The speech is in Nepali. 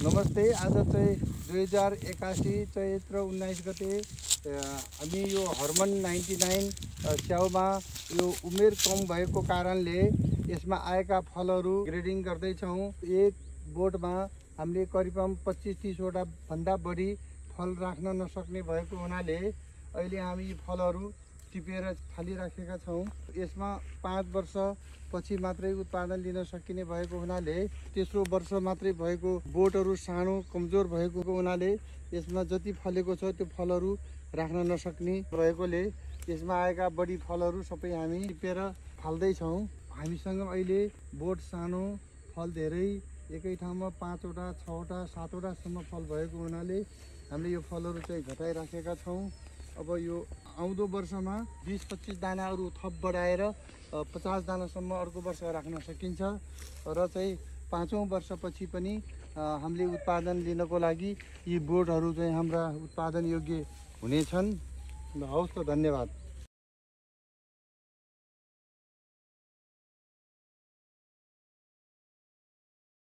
नमस्ते। आज चाहिँ 2081 चैत्र 19 गते हामी यो हर्मन 99 च्याउमा यो उमेर कम भएको कारणले यसमा आएका फलहरू ग्रेडिङ गर्दैछौँ। एक बोटमा हामीले करिब 25-30 वटा भन्दा बढी फल राख्न नसक्ने भएको हुनाले अहिले हामी यी फलहरू टिपेर फालिराखेका छौँ। यसमा 5 वर्ष पछि मात्रै उत्पादन लिन सकिने भएको हुनाले तेस्रो वर्ष मात्रै भएको बोटहरू सानो कमजोर भएको हुनाले यसमा जति फलेको छ त्यो फलहरू राख्न नसक्ने भएकोले यसमा आएका बढी फलहरू सबै हामी टिपेर फाल्दैछौँ। हामीसँग अहिले बोट सानो फल धेरै एकै ठाउँमा 5 वटा 6 वटा 7 वटासम्म फल भएको हुनाले हामीले यो फलहरू चाहिँ घटाइराखेका छौँ। अब यो आउँदो वर्षमा 20-25 दानाहरू थप बढाएर 50 दानासम्म अर्को वर्ष राख्न सकिन्छ र चाहिँ 5औं वर्षपछि पनि हामीले उत्पादन लिनको लागि यी बोटहरू चाहिँ हाम्रा उत्पादन योग्य हुनेछन्। हवस् त, धन्यवाद।